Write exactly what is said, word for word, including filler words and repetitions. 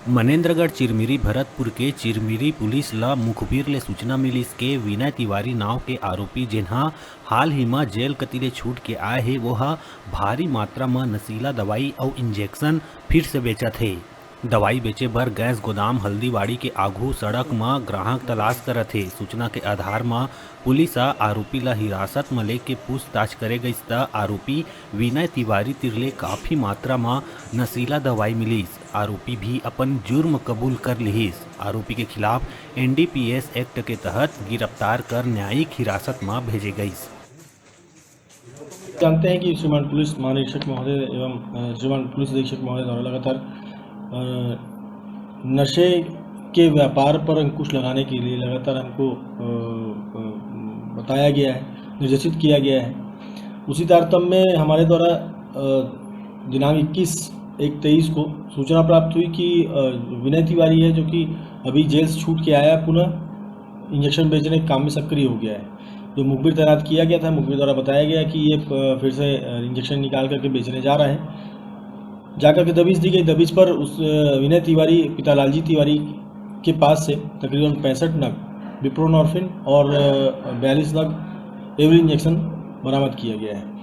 मनेंद्रगढ़ चिरमिरी भरतपुर के चिरमिरी पुलिस ल मुखबिर ले सूचना मिलिस के विनय तिवारी नाव के आरोपी, जेन ह हाल ही म जेल कति ले छूट के आए हे, वो ह भारी मात्रा म नशीला दवाई अउ इंजेक्शन फिर से बेचत हे। दवाई बेचे बर गैस गोदाम हल्दीवाड़ी के आघू सड़क म ग्राहक तलाश करत हे। सूचना के आधार म पुलिस ह आरोपी ल हिरासत म लेके पूछताछ करे गइस, त आरोपी विनय तिवारी तिर ले काफी मात्रा म नशीला दवाई मिलिस। आरोपी भी अपन जुर्म कबूल कर लिहिस। आरोपी के खिलाफ एनडीपीएस एक्ट के तहत गिरफ्तार कर न्यायिक हिरासत म भेजे गइस। जानते हैं कि श्रीमान पुलिस महानिरीक्षक महोदय एवं, अ, श्रीमान पुलिस अधीक्षक महोदय द्वारा लगातार, अ, नशे के व्यापार पर अंकुश लगाने के लिए लगातार हमको, अ, अ, बताया गया है, निर्देशित किया गया है। उसी तारतम्य में हमारे द्वारा, अ, दिनांक इक्कीस एक तेईस को सूचना प्राप्त हुई कि, अ, विनय तिवारी है, जो कि अभी जेल से छूट के आया, पुनः इंजेक्शन बेचने के काम में सक्रिय हो गया है। जो मुखबिर तैनात किया गया था, मुखबिर द्वारा बताया गया कि ये, अ, फिर से, अ, इंजेक्शन निकाल करके बेचने जा रहा है। जाकर के दबिश दी गई। दबिश पर उस, अ, विनय तिवारी, पिता लालजी तिवारी के पास से तकरीबन पैंसठ नग बुप्रेनोर्फिन और, अ, बयालीस नग एवरी इंजेक्शन बरामद किया गया है।